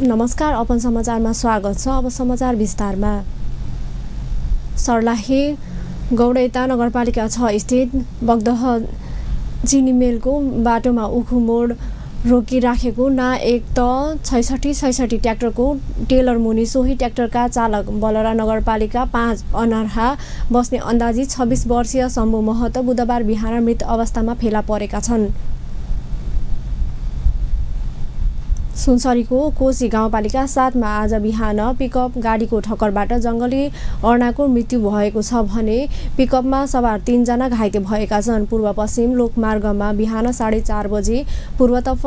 नमस्कार, अपन समाचारमा स्वागत छ। अब समाचार विस्तारमा। सर्लाही गौडैता नगरपालिका 6 स्थित बगदह चिनी मिलको बाटोमा उखु मोड रोकिराखेको ना एक त 66 ट्र्याक्टरको टेलर मुनि सोही ट्र्याक्टरका चालक बलरा नगरपालिका 5 अनर्हा बस्ने अन्दाजी 26 वर्षीय शम्भु महतो बुधबार बिहान मृत अवस्थामा फेला परेका छन्। सुनसरीको कोशी गाउँपालिका 7 मा आज बिहान पिकअप गाडीको ठक्करबाट जङ्गली अर्नाको मृत्यु भएको छ भने पिकअपमा सवार 3 जना घाइते भएका छन्। पूर्व पश्चिम लोकमार्गमा बिहान 4:30 बजे पूर्वतर्फ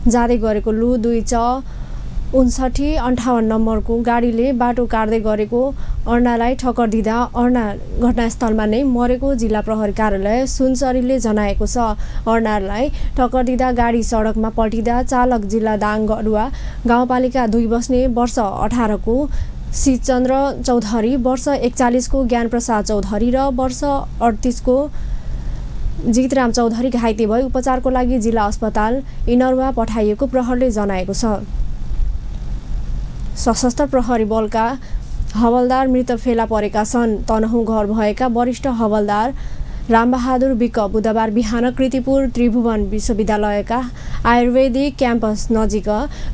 जाँदै गरेको लु 25958 नम्बरको गाडीले बाटो काट्दै गरेको अर्नालाई ठक्कर दिँदा अर्ना घटनास्थलमा नै मरेको जिल्ला प्रहरी कार्यालय सुनसरीले जनाएको छ। अर्नालाई ठक्कर दिँदा गाडी सडकमा पल्टिँदा चालक जिल्ला दाङ गडुवा गाउँपालिका 2 बस्ने वर्ष 18 को शिवचन्द्र चौधरी, वर्ष 41 को ज्ञानप्रसाद चौधरी र वर्ष 38 को जितराम चौधरी घाइते भई उपचारको लागि जिल्ला अस्पताल इनरवा पठाइएको प्रहरीले जनाएको छ। सशस्त्र प्रहरी बलका हवलदार मृत फेला परेका छन्। तनहुँ घर भएका वरिष्ठ हवलदार रामबहादुर विक बुधबार बिहान कृतिपुर त्रिभुवन विश्वविद्यालयका आयुर्वेदिक क्याम्पस नजिक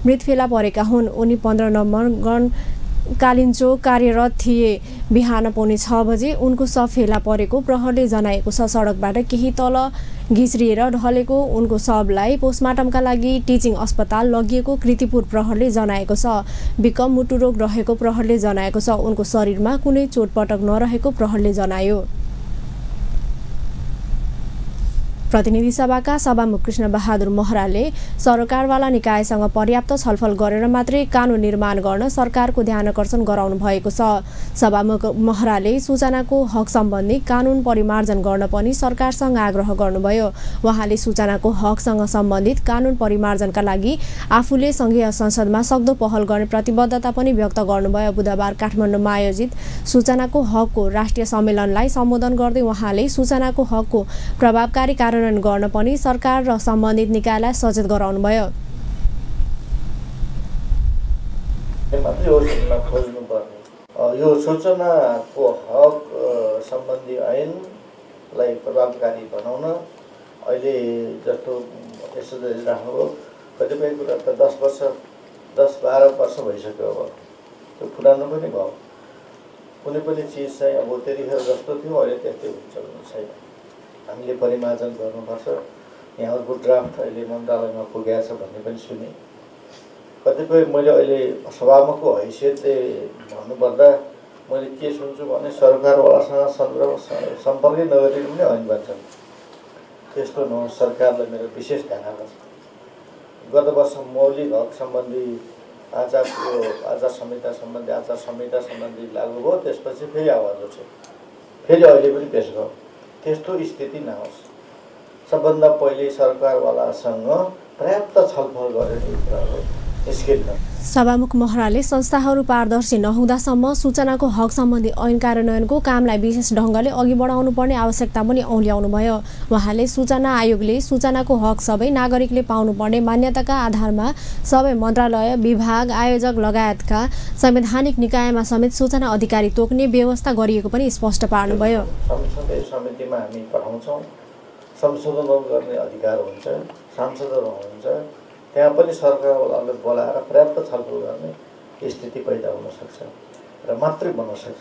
मृत फेला परेका हुन्। उनी 15 नम्बर गण कालिन्चोक कार्यरत थिए। बिहान 5:45 बजे उनको शव फेला परेको प्रहरीले जनाएको छ। सडकबाट केही तल घिच्रिएर ढलेको उनको शवलाई पोस्टमार्टमका लागि टिचिङ अस्पताल लगिएको कृतिपुर प्रहरीले जनाएको छ। विकम मुटु रोग रहेको प्रहरीले जनाएको छ। उनको शरीरमा कुनै चोटपटक नरहेको प्रहरीले जनायो। प्रतिनिधि सभाका सभामुख कृष्ण बहादुर महराले सरकारवाला निकायसँग पर्याप्त छलफल गरेर मात्रै कानुन निर्माण गर्न सरकारको ध्यानकर्षण गराउनु भएको छ। सभामुख महराले सूचनाको हक सम्बन्धी कानुन परिमार्जन गर्न पनि सरकारसँग आग्रह गर्नुभयो। उहाँले सूचनाको हकसँग सम्बन्धित कानुन परिमार्जनका लागि आफूले संघीय संसदमा सक्दो पहल गर्ने प्रतिबद्धता पनि व्यक्त गर्नुभयो। बुधबार काठमाडौँमा आयोजित सूचनाको हकको राष्ट्रिय सम्मेलनलाई सम्बोधन गर्दै उहाँले सूचनाको हकको प्रभावकारी गर्न पनि सरकार र सम्बन्धित निकायलाई सचेत गराउनुभयो। यो सूचनाको हक सम्बन्धी ऐनलाई प्रभावकारी बनाउन अहिले जस्तो यसो राख्नुभयो, कतिपय कुरा त 10-12 वर्ष भइसक्यो। अब त्यो पुरानो पनि भयो। कुनै पनि चिज चाहिँ अब त्यतिखेर जस्तो थियो अहिले त्यस्तै हुन्छ भन्ने छैन। हामीले परिमार्जन गर्नुपर्छ। यहाँ अर्को ड्राफ्ट अहिले मन्त्रालयमा पुगेको छ भन्ने पनि सुने। कतिपय मैले अहिले सभामुखको हैसियतले भन्नुपर्दा मैले के सुन्छु भने सरकारवालासँग सम्पर्कै नगरेको पनि ऐन भन्छन्। त्यस्तो नहोस्, सरकारलाई मेरो विशेष ध्यान आकर्षण। गत वर्ष मौलिक हक सम्बन्धी आचार संहिता सम्बन्धी लागू भयो। त्यसपछि फेरि आवाज उठ्यो, फेरि अहिले पनि पेश गरौँ। त्यस्तो स्थिति नहोस्। सबभन्दा पहिले सरकारवालासँग पर्याप्त छलफल गरेर निस्किन्न। सभामुख महराले संस्थाहरू पारदर्शी नहुँदासम्म सूचनाको हक सम्बन्धी ऐन कार्यान्वयनको कामलाई विशेष ढङ्गले अघि बढाउनु पर्ने आवश्यकता पनि औल्याउनुभयो। उहाँले सूचना आयोगले सूचनाको हक सबै नागरिकले पाउनुपर्ने मान्यताका आधारमा सबै मन्त्रालय, विभाग, आयोजक लगायतका संवैधानिक निकायमा समेत सूचना अधिकारी तोक्ने व्यवस्था गरिएको पनि स्पष्ट पार्नुभयो। संसदीय समितिमा हामी पठाउँछौँ, संशोधन गर्ने अधिकार हुन्छ, सांसदहरू हुनुहुन्छ, त्यहाँ पनि सरकारवालाले बोलाएर पर्याप्त छलफल गर्ने स्थिति पैदा हुन सक्छ र मात्रै बन्न सक्छ।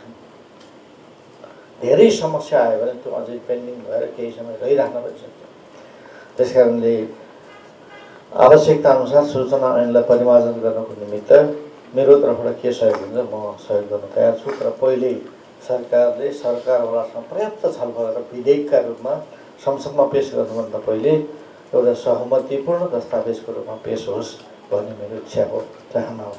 धेरै समस्या आयो भने त्यो अझै पेन्डिङ भएर केही समय रहिराख्न पनि सक्छ। त्यसकारणले आवश्यकता अनुसार सूचना ऐनलाई परिमार्जन गर्नको निमित्त मेरो तर्फबाट के सहयोग हुन्छ म सहयोग गर्न तयार छु। तर पहिले सरकारले सरकारवालासँग पर्याप्त छलफल गरेर विधेयकका रूपमा संसदमा पेश गर्नुभन्दा पहिले एउटा सहमतिपूर्ण दस्तावेजको रूपमा पेश होस् भन्ने मेरो इच्छा हो, चाहना हो।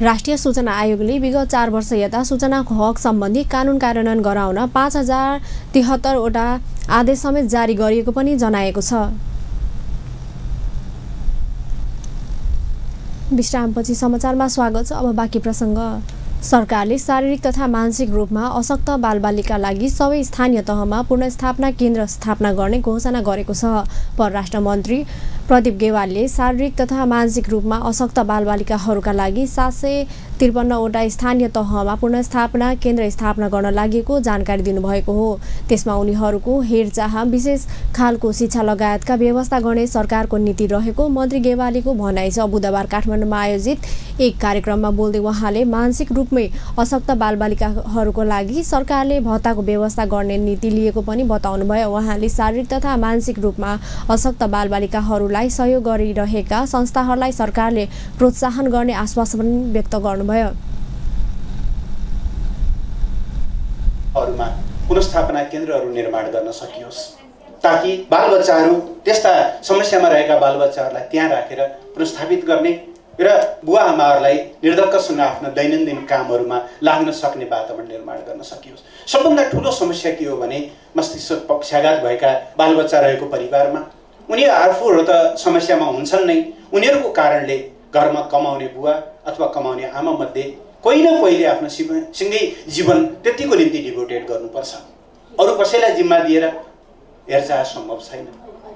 राष्ट्रिय सूचना आयोगले विगत 4 वर्ष यता सूचनाको हक सम्बन्धी कानुन कार्यान्वयन गराउन 5073 वटा आदेश समेत जारी गरिएको पनि जनाएको छ। विश्रामपछि समाचारमा स्वागत छ। अब बाँकी प्रसङ्ग। सरकारले शारीरिक तथा मानसिक रूपमा अशक्त बालबालिका लागि सबै स्थानीय तहमा पुनर्स्थापना केन्द्र स्थापना गर्ने घोषणा गरेको छ। परराष्ट्र मन्त्री प्रदीप गेवालले शारीरिक तथा मानसिक रूपमा अशक्त बालबालिकाहरूका लागि 753 वटा स्थानीय तहमा पुनर्स्थापना केन्द्र स्थापना गर्न लागेको जानकारी दिनुभएको हो। त्यसमा उनीहरूको हेरचाह, विशेष खालको शिक्षा लगायतका व्यवस्था गर्ने सरकारको नीति रहेको मन्त्री गेवालीको भनाइ छ। बुधबार काठमाडौँमा आयोजित एक कार्यक्रममा बोल्दै उहाँले मानसिक रूपमै अशक्त बालबालिकाहरूको लागि सरकारले भत्ताको व्यवस्था गर्ने नीति लिएको पनि बताउनुभयो। उहाँले शारीरिक तथा मानसिक रूपमा अशक्त बालबालिकाहरूलाई सहयोग गरिरहेका संस्थाहरूलाई सरकारले प्रोत्साहन गर्ने आश्वासन व्यक्त गर्नुभयो। पुनर्स्थापना केन्द्रहरू निर्माण गर्न सकियोस् ताकि बालबच्चाहरू त्यस्ता समस्यामा रहेका बालबच्चाहरूलाई त्यहाँ राखेर पुनर्स्थापित गर्ने र बुवा आमाहरूलाई निर्धक्कसँग आफ्नो दैनन्दिन कामहरूमा लाग्न सक्ने वातावरण निर्माण गर्न सकियोस्। सबभन्दा ठुलो समस्या के हो भने मस्तिष्क पक्षाघात भएका बालबच्चा रहेको परिवारमा उनीहरू आफूहरू त समस्यामा हुन्छन् नै, उनीहरूको कारणले घरमा कमाउने बुवा अथवा कमाउने आमा मध्ये कोही न कोहीले आफ्नो सँगै जीवन त्यतिको निम्ति डिभोटेड गर्नुपर्छ। अरू कसैलाई जिम्मा दिएर हेरचाह सम्भव छैन।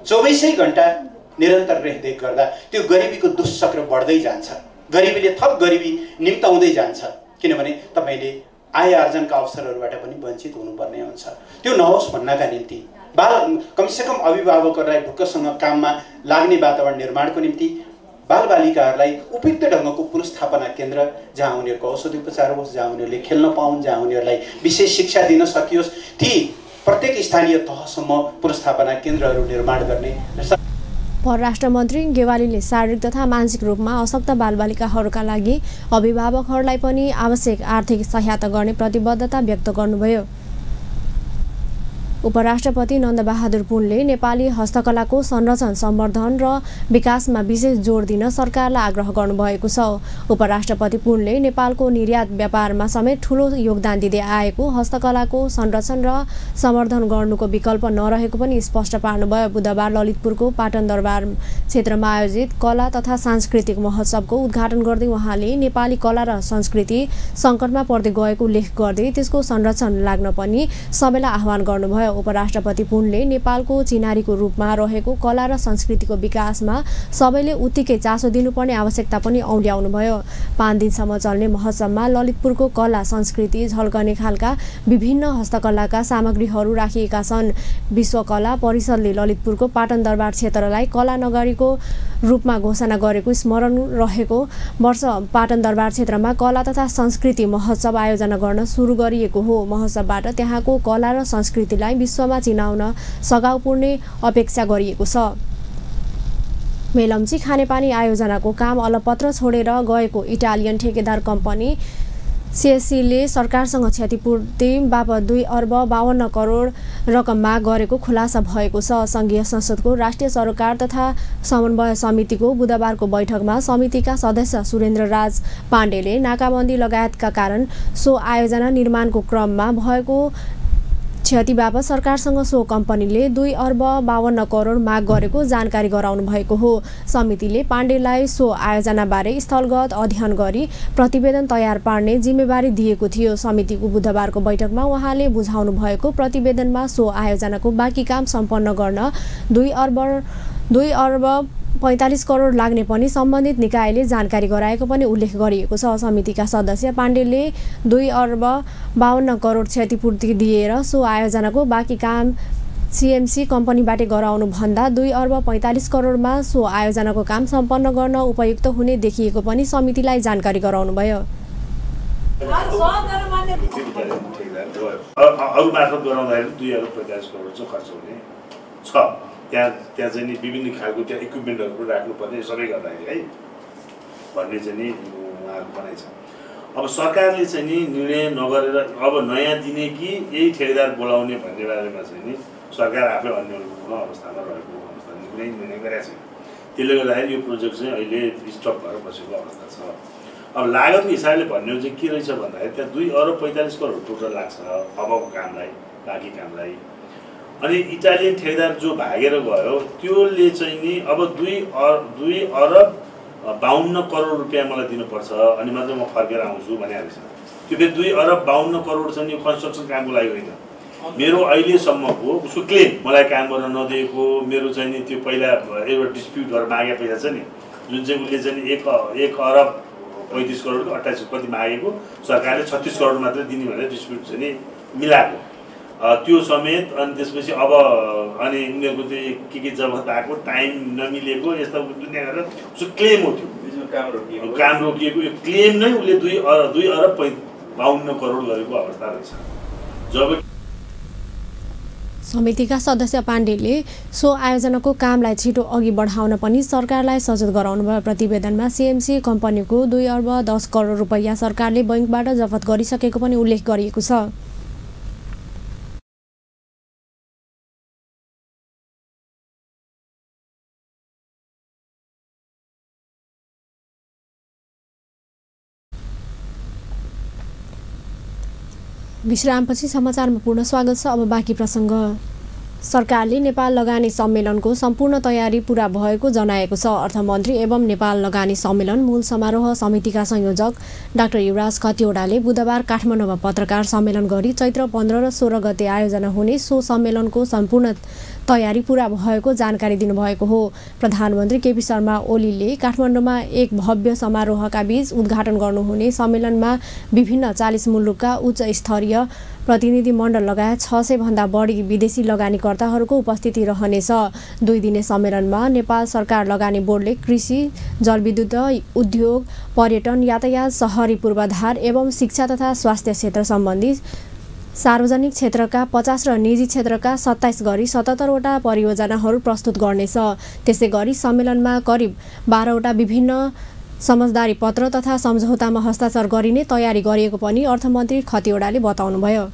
24 घण्टा निरन्तर रेखदेख गर्दा त्यो गरिबीको दुष्चक्र बढ्दै जान्छ। गरिबीले थप गरिबी निम्ताउँदै जान्छ, किनभने तपाईँले आय आर्जनका अवसरहरूबाट पनि वञ्चित हुनुपर्ने हुन्छ। त्यो नहोस् भन्नका निम्ति कमसेकम अभिभावकहरूलाई ढुक्कसँग काममा लाग्ने वातावरण निर्माणको निम्ति बालबालिकाहरूलाई उपयुक्त ढङ्गको पुनर्स्थापना केन्द्र जहाँ उनीहरूको औषधि उपचार होस्, जहाँ उनीहरूले खेल्न पाउन्, जहाँ उनीहरूलाई विशेष शिक्षा दिन सकियोस्, ती प्रत्येक स्थानीय तहसम्म पुनर्स्थापना केन्द्रहरू निर्माण गर्ने। परराष्ट्र मन्त्री गेवालीले शारीरिक तथा मानसिक रूपमा अशक्त बालबालिकाहरूका लागि अभिभावकहरूलाई पनि आवश्यक आर्थिक सहायता गर्ने प्रतिबद्धता व्यक्त गर्नुभयो। उपराष्ट्रपति नन्दबहादुर पुनले नेपाली हस्तकलाको संरक्षण, सम्वर्धन र विकासमा विशेष जोड दिन सरकारलाई आग्रह गर्नुभएको छ। उपराष्ट्रपति पुनले नेपालको निर्यात व्यापारमा समेत ठूलो योगदान दिँदै आएको हस्तकलाको संरक्षण र सम्वर्धन गर्नुको विकल्प नरहेको पनि स्पष्ट पार्नुभयो। बुधबार ललितपुरको पाटन दरबार क्षेत्रमा आयोजित कला तथा सांस्कृतिक महोत्सवको उद्घाटन गर्दै उहाँले नेपाली कला र संस्कृति सङ्कटमा पर्दै गएको उल्लेख गर्दै त्यसको संरक्षण लाग्न पनि सबैलाई आह्वान गर्नुभयो। उपराष्ट्रपति पुनले नेपालको चिनारीको रूपमा रहेको कला र संस्कृतिको विकासमा सबैले उत्तिकै चासो दिनुपर्ने आवश्यकता पनि औल्याउनुभयो। 5 दिनसम्म चल्ने महोत्सवमा ललितपुरको कला संस्कृति झल्कने खालका विभिन्न हस्तकलाका सामग्रीहरू राखिएका छन्। विश्वकला परिषदले ललितपुरको पाटन दरबार क्षेत्रलाई कला नगरीको रूपमा घोषणा गरेको स्मरण रहेको वर्ष पाटन दरबार क्षेत्रमा कला तथा संस्कृति महोत्सव आयोजना गर्न सुरु गरिएको हो। महोत्सवबाट त्यहाँको कला र संस्कृतिलाई विश्वमा चिनाउन सघाउ पुर्ने अपेक्षा गरिएको छ। मेलम्ची खानेपानी आयोजनाको काम अलपत्र छोडेर गएको इटालियन ठेकेदार कम्पनी सीएससीले सरकारसँग क्षतिपूर्ति बापत 2 अर्ब 52 करोड रकम माग गरेको खुलासा भएको छ। संघीय संसदको राष्ट्रिय सरोकार तथा समन्वय समितिको बुधबारको बैठकमा समितिका सदस्य सुरेन्द्र राज पाण्डेले नाकाबन्दी लगायतका कारण सो आयोजना निर्माणको क्रममा भएको क्षति बापत सरकारसँग सो कम्पनीले 2 अर्ब 52 करोड माग गरेको जानकारी गराउनु भएको हो। समितिले पाण्डेलाई सो आयोजनाबारे स्थलगत अध्ययन गरी प्रतिवेदन तयार पार्ने जिम्मेवारी दिएको थियो। समितिको बुधबारको बैठकमा उहाँले बुझाउनु भएको प्रतिवेदनमा सो आयोजनाको बाँकी काम सम्पन्न गर्न 2 अर्ब 45 करोड लाग्ने पनि सम्बन्धित निकायले जानकारी गराएको पनि उल्लेख गरिएको छ। समितिका सदस्य पाण्डेले 2 अर्ब 52 करोड क्षतिपूर्ति दिएर सो आयोजनाको बाँकी काम सीएमसी कम्पनीबाट गराउनु भन्दा 2 अर्ब 45 करोडमा सो आयोजनाको काम सम्पन्न गर्न उपयुक्त हुने देखिएको पनि समितिलाई जानकारी गराउनुभयो। त्यहाँ चाहिँ नि विभिन्न खालको त्यहाँ इक्विपमेन्टहरू राख्नुपर्ने सबै गर्दाखेरि है भन्ने चाहिँ नि उहाँहरूको भनाइ छ। अब सरकारले चाहिँ नि निर्णय नगरेर अब नयाँ दिने कि यही ठेकेदार बोलाउने भन्ने बारेमा चाहिँ नि सरकार आफै अन्य अवस्थामा रहेको अवस्थामा कुनै निर्णय गरेको छैन। त्यसले गर्दाखेरि यो प्रोजेक्ट चाहिँ अहिले स्टप भएर बसेको अवस्था छ। अब लागतको हिसाबले भन्ने चाहिँ के रहेछ भन्दाखेरि त्यहाँ 2 अर्ब 45 करोड टोटल लाग्छ अबको कामलाई, बाँकी कामलाई। अनि इटालियन ठेकेदार जो भागेर गयो त्योले चाहिँ नि अब 2 अर्ब 52 करोड रुपियाँ मलाई दिनुपर्छ अनि मात्र म फर्केर आउँछु भनेको छ। त्यो फेरि 2 अरब 52 करोड छ नि यो कन्स्ट्रक्सन कामको लागि होइन। मेरो अहिलेसम्मको उसको क्लेम मलाई काम गर्न नदिएको, मेरो चाहिँ नि त्यो पहिला एउटा डिस्प्युट गरेर मागेको पैसा छ नि, जुन चाहिँ उसले चाहिँ 1 अरब 35 करोड 28 कति मागेको, सरकारले 36 करोड मात्र दिने भनेर डिस्प्युट चाहिँ नि मिलाएको त्यो समेत। अनि त्यसपछि अब अनि उनीहरूको त्यो के जगत आएको, टाइम नमिलेको, यस्ता दुनियाँ गरेर उसको क्लेम हो त्यो काम रोकिएको। यो क्लेम नै उसले 2 अरब 52 करोड गरेको अवस्था रहेछ। जब समितिका सदस्य पाण्डेले सो आयोजनाको कामलाई छिटो अघि बढाउन पनि सरकारलाई सचेत गराउनुभयो। प्रतिवेदनमा सीएमसी कम्पनीको 2 अर्ब 10 करोड रुपैयाँ सरकारले बैंकबाट जफत गरिसकेको पनि उल्लेख गरिएको छ। विश्रामपछि समाचारमा पूर्ण स्वागत छ। अब बाँकी प्रसङ्ग। सरकारले नेपाल लगानी सम्मेलनको सम्पूर्ण तयारी पूरा भएको जनाएको छ। अर्थमन्त्री एवं नेपाल लगानी सम्मेलन मूल समारोह समितिका संयोजक डाक्टर युवराज खतिवडाले बुधबार काठमाडौँमा पत्रकार सम्मेलन गरी चैत्र 15 र 16 गते आयोजना हुने सो सम्मेलनको सम्पूर्ण तयारी पूरा भएको जानकारी दिनुभएको हो। प्रधानमन्त्री केपी शर्मा ओलीले काठमाडौँमा एक भव्य समारोहका बीच उद्घाटन गर्नुहुने सम्मेलनमा विभिन्न 40 मुलुकका उच्च स्तरीय प्रतिनिधि मण्डल लगायत 600 भन्दा बढी विदेशी लगानीकर्ताहरूको उपस्थिति रहनेछ। 2 दिने सम्मेलनमा नेपाल सरकार लगानी बोर्डले कृषि, जलविद्युत, उद्योग, पर्यटन, यातायात, शहरी पूर्वाधार एवं शिक्षा तथा स्वास्थ्य क्षेत्र सम्बन्धी सार्वजनिक क्षेत्रका 50 र निजी क्षेत्रका 27 गरी 77 वटा परियोजनाहरू प्रस्तुत गर्नेछ। त्यसै गरी सम्मेलनमा करिब 12 वटा विभिन्न समझदारी पत्र तथा सम्झौतामा हस्ताक्षर गरिने तयारी गरिएको पनि अर्थमन्त्री खतिवडाले बताउनुभयो।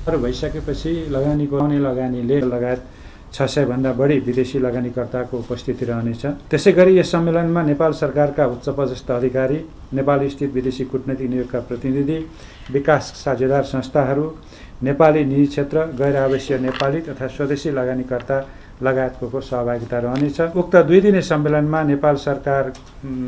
भइसकेपछि लगानीले लगायत 600 भन्दा बढी विदेशी लगानीकर्ताको उपस्थिति रहनेछ। त्यसै गरी यस सम्मेलनमा नेपाल सरकारका उच्चपदस्थ अधिकारी, नेपाल स्थित विदेशी कूटनीतिक नियोगका प्रतिनिधि, विकास साझेदार संस्थाहरू, नेपाली निजी क्षेत्र, गैर आवासीय नेपाली तथा स्वदेशी लगानीकर्ता लगायतको सहभागिता रहनेछ। उक्त 2 दिने सम्मेलनमा नेपाल सरकार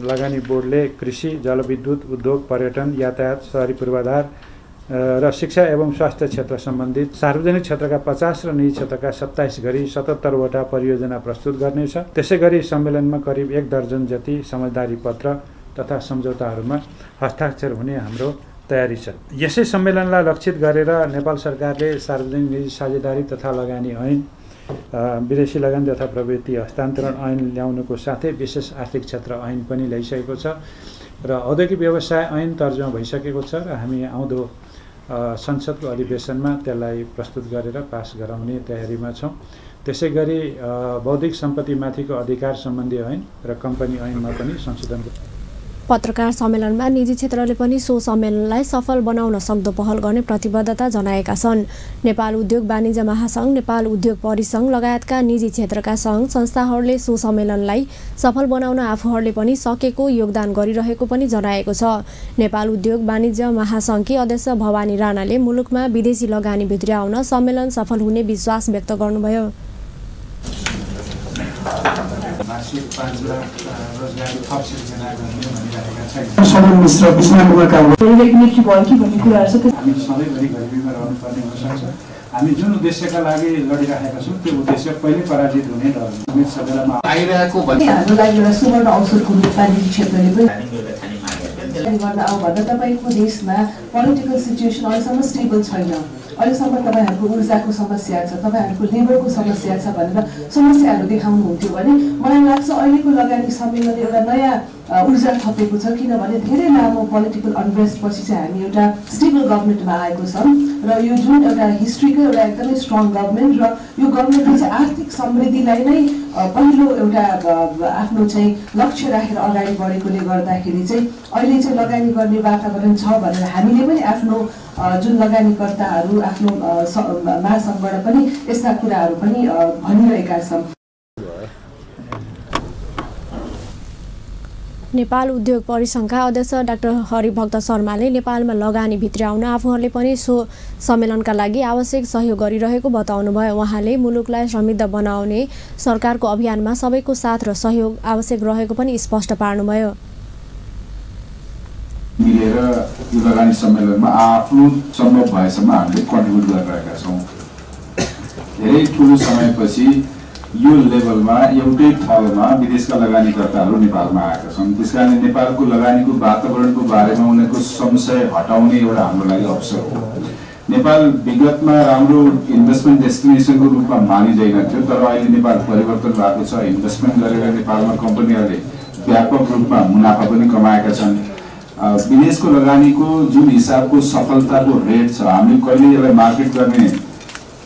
लगानी बोर्डले कृषि, जलविद्युत, उद्योग, पर्यटन, यातायात, शहरी पूर्वाधार र शिक्षा एवं स्वास्थ्य क्षेत्र सम्बन्धित सार्वजनिक क्षेत्रका 50 र निजी क्षेत्रका 27 गरी 77 वटा परियोजना प्रस्तुत गर्नेछ। त्यसै गरी सम्मेलनमा करिब 1 दर्जन जति समझदारी पत्र तथा सम्झौताहरूमा हस्ताक्षर हुने हाम्रो तयारी छ। यसै सम्मेलनलाई लक्षित गरेर नेपाल सरकारले सार्वजनिक निजी साझेदारी तथा लगानी ऐन, विदेशी लगानी तथा प्रवृत्ति हस्तान्तरण ऐन ल्याउनुको साथै विशेष आर्थिक क्षेत्र ऐन पनि ल्याइसकेको छ र औद्योगिक व्यवसाय ऐन तर्जुमा भइसकेको छ र हामी आउँदो संसदको अधिवेशनमा त्यसलाई प्रस्तुत गरेर पास गराउने तयारीमा छौँ। त्यसै गरी बौद्धिक सम्पत्तिमाथिको अधिकार सम्बन्धी ऐन र कम्पनी ऐनमा पनि संशोधन। पत्रकार सम्मेलनमा निजी क्षेत्रले पनि सो सम्मेलनलाई सफल बनाउन सक्दो पहल गर्ने प्रतिबद्धता जनाएका छन्। नेपाल उद्योग वाणिज्य महासंघ, नेपाल उद्योग परिसंघ लगायतका निजी क्षेत्रका सङ्घ संस्थाहरूले सो सम्मेलनलाई सफल बनाउन आफूहरूले पनि सकेको योगदान गरिरहेको पनि जनाएको छ। नेपाल उद्योग वाणिज्य महासंघकी अध्यक्ष भवानी राणाले मुलुकमा विदेशी लगानी भित्र्याउन सम्मेलन सफल हुने विश्वास व्यक्त गर्नुभयो। 5 लाख रोजगारी थप सिर्जना गर्ने भनिरहेका छैन। हामी सधैँभरि गरिबीमा रहनुपर्ने हुनसक्छ। हामी जुन उद्देश्यका लागि लडिरहेका छौँ त्यो उद्देश्य पहिले पराजित हुने डर समेत सबैलाई आइरहेको हाम्रो लागि एउटा सुवर्ण अवसरको रूपमा निजी क्षेत्रले पनि गर्दा अब भन्दा तपाईँको देशमा पोलिटिकल सिचुएसन अहिलेसम्म स्टेबल छैन, अहिलेसम्म तपाईँहरूको ऊर्जाको समस्या छ, तपाईँहरूको लेबरको समस्या छ भनेर समस्याहरू देखाउनुहुन्थ्यो भने मलाई लाग्छ अहिलेको लगानी सम्मेलनले एउटा नयाँ ऊर्जा थपेको छ। किनभने धेरै लामो पोलिटिकल अनरेस्ट पछि चाहिँ हामी एउटा स्टेबल गभर्मेन्टमा आएको छौँ र यो जुन एउटा हिस्ट्रीको एउटा एकदमै स्ट्रङ गभर्मेन्ट र यो गभर्मेन्टले चाहिँ आर्थिक समृद्धिलाई नै पहिलो एउटा आफ्नो चाहिँ लक्ष्य राखेर अगाडि बढेकोले गर्दाखेरि चाहिँ अहिले चाहिँ लगानी गर्ने वातावरण छ भनेर हामीले पनि आफ्नो जुन लगानीकर्ताहरू आफ्नो महासङ्घबाट पनि यस्ता कुराहरू पनि भनिरहेका छौँ। नेपाल उद्योग परिसंघका अध्यक्ष डाक्टर हरिभक्त शर्माले नेपालमा लगानी भित्र्याउन आफूहरूले पनि सो सम्मेलनका लागि आवश्यक सहयोग गरिरहेको बताउनुभयो। उहाँले मुलुकलाई समृद्ध बनाउने सरकारको अभियानमा सबैको साथ र सहयोग आवश्यक रहेको पनि स्पष्ट पार्नुभयो। मिलेर भएर यो लगानी सम्मेलनमा आफ्नो सम्भव भएसम्म हामीले कन्ट्रिब्युट गरिरहेका छौँ। धेरै ठुलो समयपछि यो लेभलमा एउटै थलोमा विदेशका लगानीकर्ताहरू नेपालमा आएका छन्। त्यसकारण नेपालको लगानीको वातावरणको बारेमा उनीहरूको संशय हटाउने एउटा हाम्रो लागि अवसर हो। नेपाल विगतमा राम्रो इन्भेस्टमेन्ट डेस्टिनेसनको रूपमा मानिँदैन थियो, तर अहिले नेपाल परिवर्तन भएको छ। इन्भेस्टमेन्ट गरेर नेपालमा कम्पनीहरूले व्यापक रूपमा मुनाफा पनि कमाएका छन्। विदेशको लगानीको जुन हिसाबको सफलताको रेट छ, हामी कहिले यसलाई मार्केट गर्ने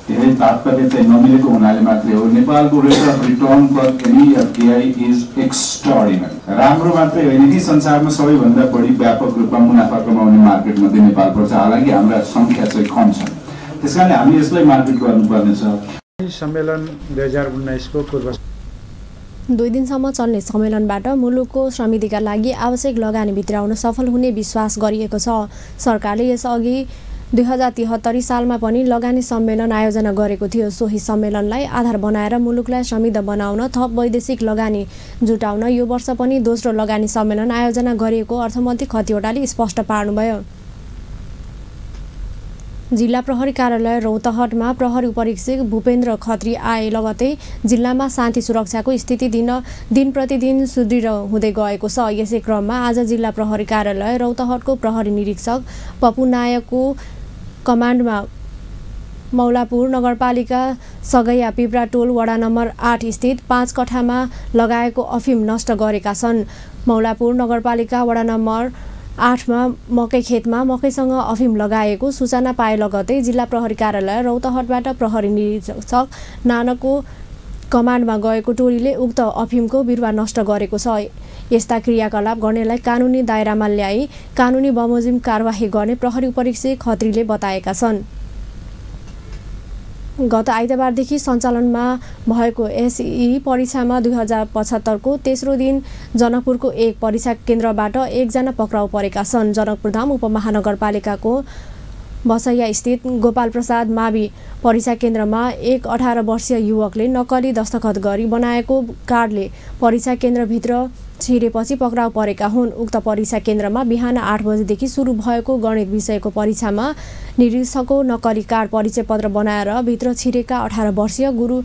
धेरै तात्पर्य चाहिँ नमिलेको हुनाले मात्रै हो। नेपालको rate of return per any FDI is extraordinary. राम्रो मात्रै होइन कि संसारमा सबैभन्दा बढी व्यापक रूपमा मुनाफा कमाउने मार्केटमध्ये नेपाल पर्छ। हालाकि हाम्रा सङ्ख्या चाहिँ कम छन्, त्यसकारण हामीले यसलाई मार्केट गर्नुपर्नेछ। सम्मेलन 2019 को पूर्व 2 दिनसम्म चल्ने सम्मेलनबाट मुलुकको समृद्धिका लागि आवश्यक लगानी भित्राउन सफल हुने विश्वास गरिएको छ। सरकारले यसअघि 2073 सालमा पनि लगानी सम्मेलन आयोजना गरेको थियो। सोही सम्मेलनलाई आधार बनाएर मुलुकलाई समृद्ध बनाउन थप वैदेशिक लगानी जुटाउन यो वर्ष पनि दोस्रो लगानी सम्मेलन आयोजना गरिएको अर्थमन्त्री खतिवडाले स्पष्ट पार्नुभयो। जिल्ला प्रहरी कार्यालय रौतहटमा प्रहरी उपरीक्षक भूपेन्द्र खत्री आए लगतै जिल्लामा शान्ति सुरक्षाको स्थिति दिन प्रतिदिन सुदृढ हुँदै गएको छ। यसै क्रममा आज जिल्ला प्रहरी कार्यालय रौतहटको प्रहरी निरीक्षक पप्पू नायकको कमान्डमा मौलापुर नगरपालिका सगैया पिप्रा टोल वडा नम्बर 8 स्थित 5 कठामा लगाएको अफिम नष्ट गरेका छन्। मौलापुर नगरपालिका वडा नम्बर 8 मा मकै खेतमा मकैसँग अफिम लगाएको सूचना पाए लगतै जिल्ला प्रहरी कार्यालय रौतहटबाट प्रहरी निरीक्षक नानको कमान्डमा गएको टोलीले उक्त अफिमको बिरुवा नष्ट गरेको छ। यस्ता क्रियाकलाप गर्नेलाई कानुनी दायरामा ल्याई कानुनी बमोजिम कारबाही गर्ने प्रहरी उपरीक्षक खत्रीले बताएका छन्। गत आइतबारदेखि सञ्चालनमा भएको एसई परीक्षामा 2075 को तेस्रो दिन जनकपुरको एक परीक्षा केन्द्रबाट 1 जना पक्राउ परेका छन्। जनकपुरधाम उपमहानगरपालिकाको बसैया स्थित गोपाल प्रसाद मावि परीक्षा केन्द्रमा एक 18 वर्षीय युवकले नक्कली दस्तखत गरी बनाएको कार्डले परीक्षा केन्द्रभित्र छिरेपछि पक्राउ परेका हुन्। उक्त परीक्षा केन्द्रमा बिहान 8 बजेदेखि सुरु भएको गणित विषयको परीक्षामा निरीक्षकको नक्कली कार्ड परिचय पत्र बनाएर भित्र छिरेका 18 वर्षीय गुरु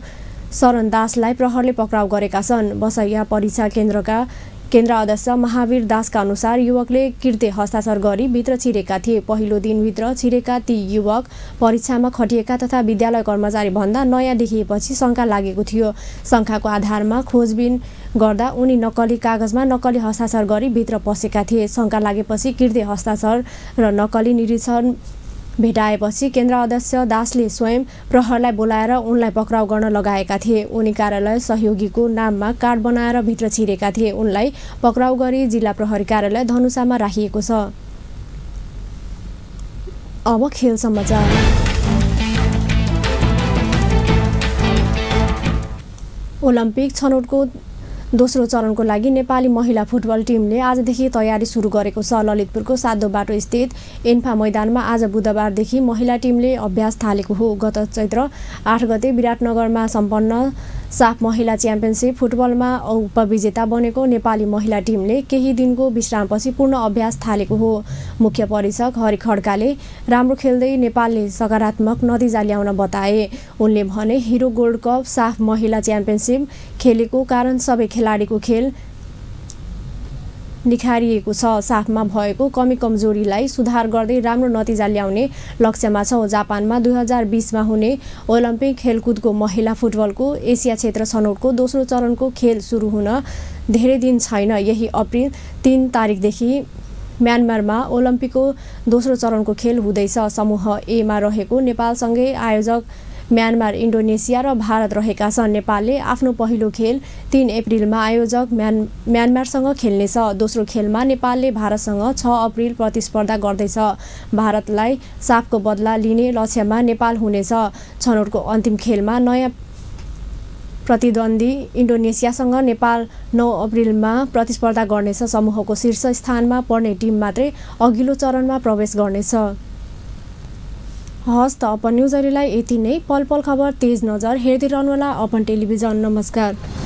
शरण दासलाई प्रहरले पक्राउ गरेका छन्। बसैया परीक्षा केन्द्रका केन्द्र अध्यक्ष महावीर दासका अनुसार युवकले कृत्य हस्ताक्षर गरी भित्र छिरेका थिए। पहिलो दिनभित्र छिरेका ती युवक परीक्षामा खटिएका तथा विद्यालय कर्मचारी भन्दा नयाँ देखिएपछि शङ्का लागेको थियो। शङ्काको आधारमा खोजबिन गर्दा उनी नक्कली कागजमा नक्कली हस्ताक्षर गरी भित्र पसेका थिए। शङ्का लागेपछि कृत्य हस्ताक्षर र नक्कली निरीक्षण भेटाएपछि केन्द्र अध्यक्ष दासले स्वयं प्रहरलाई बोलाएर उनलाई पक्राउ गर्न लगाएका थिए। उनी कार्यालय सहयोगीको नाममा कार्ड बनाएर भित्र छिरेका थिए। उनलाई पक्राउ गरी जिल्ला प्रहरी कार्यालय धनुषामा राखिएको छ। अब खेल समाचार। ओलम्पिक छनौटको दोस्रो चरणको लागि नेपाली महिला फुटबल टिमले आजदेखि तयारी सुरु गरेको छ। ललितपुरको सातो बाटो स्थित एन्फा मैदानमा आज बुधबारदेखि महिला टिमले अभ्यास थालेको हो। गत चैत्र 8 गते विराटनगरमा सम्पन्न साफ महिला च्याम्पियनसिप फुटबलमा उपविजेता बनेको नेपाली महिला टिमले केही दिनको विश्रामपछि पूर्ण अभ्यास थालेको हो। मुख्य परीक्षक हरि खड्काले राम्रो खेल्दै नेपालले सकारात्मक नतिजा ल्याउन बताए। उनले भने हिरो गोल्ड कप साफ महिला च्याम्पियनसिप खेलेको कारण सबै खेलाडीको खेल निखारिएको छ। साफमा भएको कमी कमजोरीलाई सुधार गर्दै राम्रो नतिजा ल्याउने लक्ष्यमा छ। जापानमा 2020 मा हुने ओलम्पिक खेलकुदको महिला फुटबलको एसिया क्षेत्र छनौटको दोस्रो चरणको खेल सुरु हुन धेरै दिन छैन। यही अप्रिल 3 तारिकदेखि म्यानमारमा ओलम्पिकको दोस्रो चरणको खेल हुँदैछ। समूह ए मा रहेको नेपालसँगै आयोजक म्यानमार, इन्डोनेसिया र भारत रहेका छन्। नेपालले आफ्नो पहिलो खेल 3 अप्रिलमा आयोजक म्यानमारसँग खेल्नेछ। दोस्रो खेलमा नेपालले भारतसँग 6 अप्रिल प्रतिस्पर्धा गर्दैछ। भारतलाई साफको बदला लिने लक्ष्यमा नेपाल हुनेछ। छनौटको अन्तिम खेलमा नयाँ प्रतिद्वन्दी इन्डोनेसियासँग नेपाल 9 अप्रिलमा प्रतिस्पर्धा गर्नेछ। समूहको शीर्ष स्थानमा पर्ने टिम मात्रै अघिल्लो चरणमा प्रवेश गर्नेछ। हस्त अपन न्युज अहिलेलाई यति नै। पल पल खबर तेज नजर हेर्दै रहनुहोला अपन टेलिभिजन। नमस्कार।